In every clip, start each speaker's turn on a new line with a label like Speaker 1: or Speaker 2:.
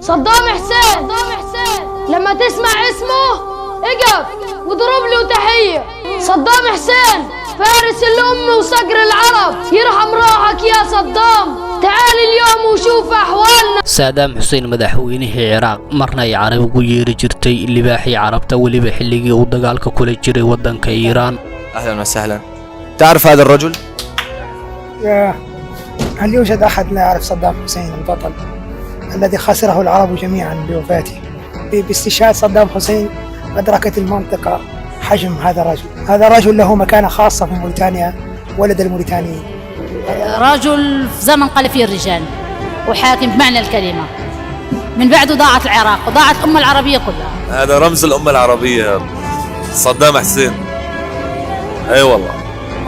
Speaker 1: صدام حسين، صدام حسين لما تسمع اسمه اقف واضرب له تحية. صدام حسين فارس الأمة وصقر العرب، يرحم روحك يا صدام، تعال اليوم وشوف أحوالنا.
Speaker 2: Saadaam Xuseen, madaxweynihii Ciraaq, marna ay Carab ugu yeeri jirtay libaaxii Carabta, weliba xilligii uu dagaalka kula jiray waddanka Iiraan.
Speaker 3: اهلا وسهلا، تعرف هذا الرجل؟
Speaker 4: يا هل يوجد أحد لا يعرف صدام حسين البطل الذي خسره العرب جميعا بوفاته؟ باستشهاد صدام حسين أدركت المنطقة حجم هذا الرجل. هذا الرجل له مكانة خاصة في موريتانيا ولدى الموريتانيين.
Speaker 5: رجل في زمن قل فيه الرجال وحاكم بمعنى الكلمة. من بعده ضاعت العراق وضاعت الأمة العربية كلها.
Speaker 6: هذا رمز الأمة العربية، صدام حسين، اي والله،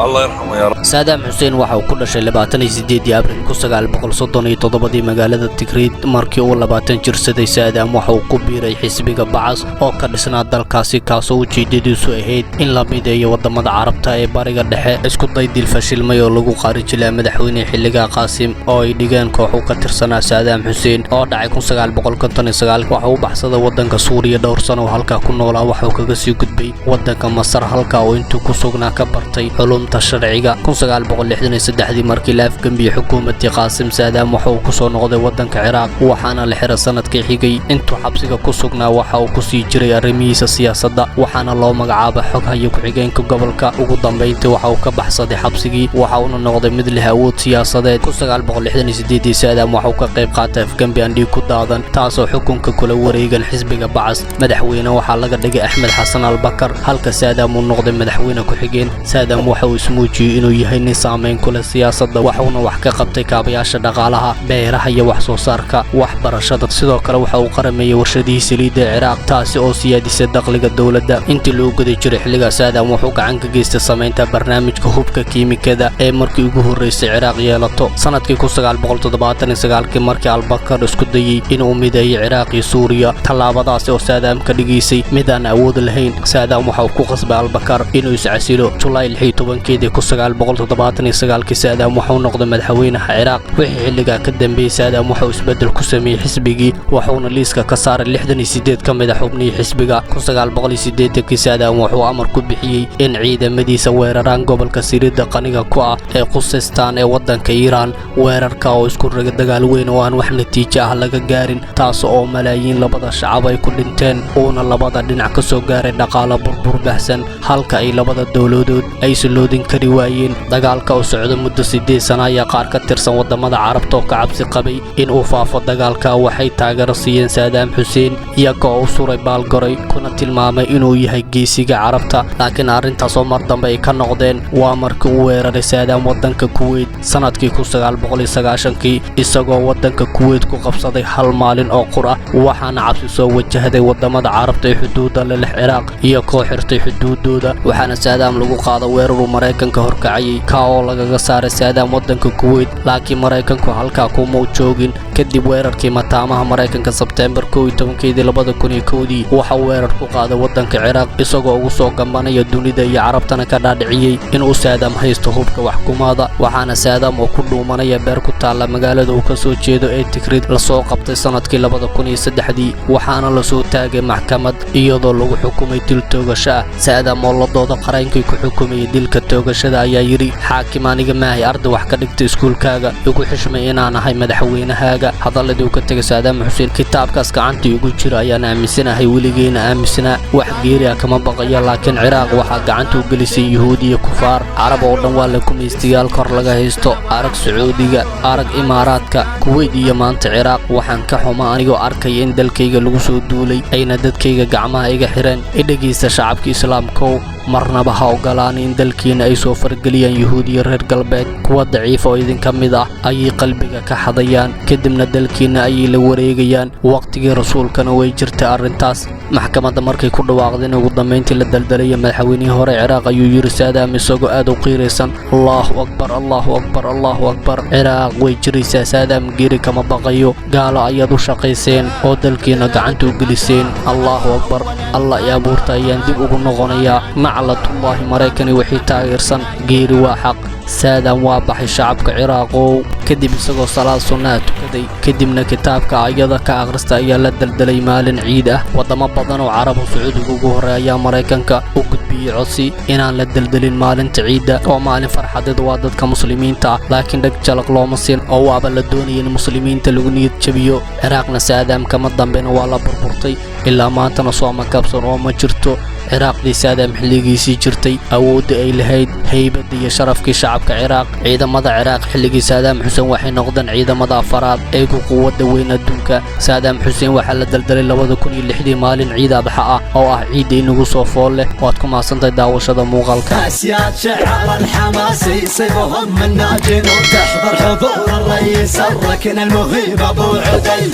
Speaker 6: الله يرحمه يا رب.
Speaker 2: Saadaam Xuseen waxa uu ku dhashay 28-dii Abril 1937-dii magaalada Tigriid. Markii uu 20 jirsaday, Saadaam waxa uu ku biiray xisbiga Bacas oo ka dhisnaa dalkaasi, kaasoo ujeedadiisu ahayd in la mideeyo waddamada Carabta ee Bariga Dhexe. Isku day dil fashilmay oo lagu qaarijilaa madaxweyne xilliga Qaasim oo ay dhigeen koox u ka tirsanaa Saadaam Xuseen oo dhacay 1959, waxa uu baxsaday waddanka Suuriya. Dhowr sano oo halkaa ku noolaa, waxa uu kaga sii gudbay waddanka Masar, halkaa oo intuu ku sugnaa ka bartay culumta sharciga. 1963-dii markii la afgembiyey xukuumaddii Qaasim, Saadaam waxa uu ku soo noqday waddanka Ciraaq, waxaana la xiray sanadkii xigay. Intuu xabsiga ku sugnaa, waxa uu ku sii jiray arrimihiisa siyaasadda, waxaana loo magacaabay xoghaye ku-xigeenka gobolka. Ugu dambayntii waxa uu ka baxsaday xabsigii, waxa uuna noqday mid leh awood siyaasadeed. 1968-dii Saadaam waxa uu ka qayb qaatay afgembi aan dhiig ku daadan, taasoo xukunka kula wareegan xisbiga Bacas. Madaxweyne waxaa laga dhigay Axmed Xasan Albakar, halka Saadaam uu noqday madaxweyne ku-xigeen. Saadaam waxa uu ismuujiyey inuu yahay nin saamayn ku leh siyaasadda, waxuuna wax ka qabtay kaabayaasha dhaqaalaha, beeraha iyo wax soo saarka, waxbarashada. Sidoo kale waxa uu qarameeyey warshadihii saliidda ee Ciraaq, taasi oo siyaadisay dakhliga dowladda. Intii loo guda jiray xilligaas, Saadaam wuxuu gacan ka geystay samaynta barnaamijka hubka kiimikada ee markii ugu horreysay Ciraaq yeelato. Sanadkii 1979-kii, markii Albakar isku dayey inuu mideeyo Ciraaq iyo Suuriya, tallaabadaasi oo Saadaam ka dhigaysay mid aan awood lahayn, Saadaam waxa uu ku qasbay Albakar inuu iscasilo. Julaay 16-keedii 1979-kii, Saadaam wuxuu noqday madaxweynaha Ciraaq. Wixii xilligaa ka dambeeyey, Saadaam wuxuu isbeddel ku sameeyey xisbigii, wuxuuna liiska ka saaray 68 ka mid a xubnihii xisbiga. 1980-kii, Saadaam wuxuu amar ku bixiyey in ciidamadiisa weeraraan gobolka saliidda qaniga ku ah ee Khuzestan ee waddanka Iiraan. Weerarka oo isku raga dagaal weyn oo aan wax natiijo ah laga gaarin, taas oo malaayiin labada shacab ay ku dhinteen, uuna labada dhinac ka soo gaaray dhaqaalo burbur baxsan, halka ay labada dowladood ay saloodin kari waayeen. Dagaalka oo socda muddo 8 sano ayaa qaar ka tirsan waddamada Carabta oo ka cabsi qabay in uu faafo dagaalka waxay taageero siiyeen Saadaam Xuseen, iyaga oo u suray baalgoray kuna tilmaamay inuu yahay geesiga Carabta. Laakiin arrintaas oo mar dambe ay ka noqdeen waa markii uu weeraray Saadaam waddanka Kuweyt sanadkii 1990-kii, isagoo waddanka Kuweyt ku qabsaday hal maalin oo qur ah. Waxaana cabsi soo wajahday waddamada Carabta ee xuduudda la leh Ciraaq iyo koo xirtay xuduudooda. Waxaana Saadaam lagu qaada weeraruu Maraykanka horkacayay, ka oo lagaga saaray Saadaam waddanka Kuweyt. Laakiin Maraykanku halkaa kuma joogin. Kadib weerarkii mataamaha Maraykanka Sebteembar 11-keedii 2001-dii, waxa uu weerar ku qaaday waddanka Ciraaq, isagoo ugu soo gambanaya dunida iyo Carabtana ka dhaadhiciyey inuu Saadaam haysto hubka waxkumaada. Waxaana Saadaam oo ku dhuumanaya beer ku taalla magaalada uu ka soo jeedo ee Tigrid lasoo qabtay sanadkii 2003-dii, waxaana lasoo taagay maxkamad iyadoo lagu xukumay dil toogasho ah. Saadaam oo la dooda qareenkii ku xukumayay dilka toogashada ayaa yidhi: "Xaakim, aniga maahay arday wax ka dhigta iskuulkaaga, igu xishmay inaan ahay madaxweynahaaga." Hadalladii uu ka tegay Saadaam Xuseen: "Kitaabkaas gacantii ugu jira ayaan aaminsanahay, weligeena aaminsanaa, wax geeri ah kama baqayo, laakiin Ciraaq waxaa gacanta u gelisay Yuhuud iyo kufaar. Carab oo dhan waa la gumaystayaal kor laga haysto. Arag Sacuudiga, arag Imaaraadka, Kuweyt iyo maanta Ciraaq. Waxaan ka xuma anigoo arkaya in dalkayga lagu soo duulay, ayna dadkayga gacmaha iga xireen. Idhegaysta shacabka Islaamkow, marnaba ha ogolaan in dalkiina ay soo fargeliyaan Yuhuud iyo reer galbeed. Kuwa daciifa oo idinka mid ah ayay qalbiga ka xadayaan, kadibna dalkiinna ayay la wareegayaan. Waqtigii Rasuulkana way jirtay arrintaas." Maxkamadda markay ku dhawaaqdeen ugu dambayntii la daldalaya madaxweynihii hore Ciraaq, ayuu yidhi Saadaam isagoo aad u qiiraysan: "Allahu akbar, Allahu akbar, Allahu akbar. Ciraaq way jiraysaa. Saadaam geeri kama baqayo. Gaalo ayaad u shaqayseen oo dalkiina gacanta u geliseen. Allahu akbar. Allah i abuurta ayaan dib ugu noqonayaa." Naclatullaahi Maraykani wixii taageersan. Geeri waa xaq, Saadam waa baxay shacabka Ciraaqow. Kadib isagoo salaad sunnaha tukaday, kadibna kitaabka ayada ka akhrista, ayaa la daldalay maalin ciid ah. Waddamo badan oo Carabu Sacuudiga ugu horreey ayaa Maraykanka u gudbiyey codsi inaan la deldelin maalinta ciidda oo maalin farxadeed waa dadka Muslimiinta ah, laakiin dheg jalaq looma siin oo waaba la doonaya in Muslimiinta lagu niyad jabiyo. Ciraaqna Saadaam kama dambena waa la burburtay, ilaa maantana sooma kabsan oo ma jirto Ciraaqdii Saadaam xilligiisii jirtay, awoodda ay lahayd, haybadda iyo sharafkii shacabka Ciraaq. Ciidamada Ciraaq xilligii Saadaam Xuseen waxay noqdeen ciidamada afaraad ee ku quwadda weyn adduunka. Saadaam Xuseen waxaa la daldalay 2006-dii, maalin ciid Adxa ah oo ah ciidda inagu soo fool leh. Waad ku mahadsantahay daawashada muuqaalka.
Speaker 7: أسياد شعار الحماسي صيبهم من ناجين، وتحضر حضور الرئيس الركن المهيب ابو عدي.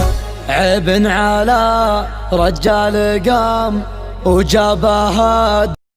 Speaker 7: عيب على رجال قام وجابها.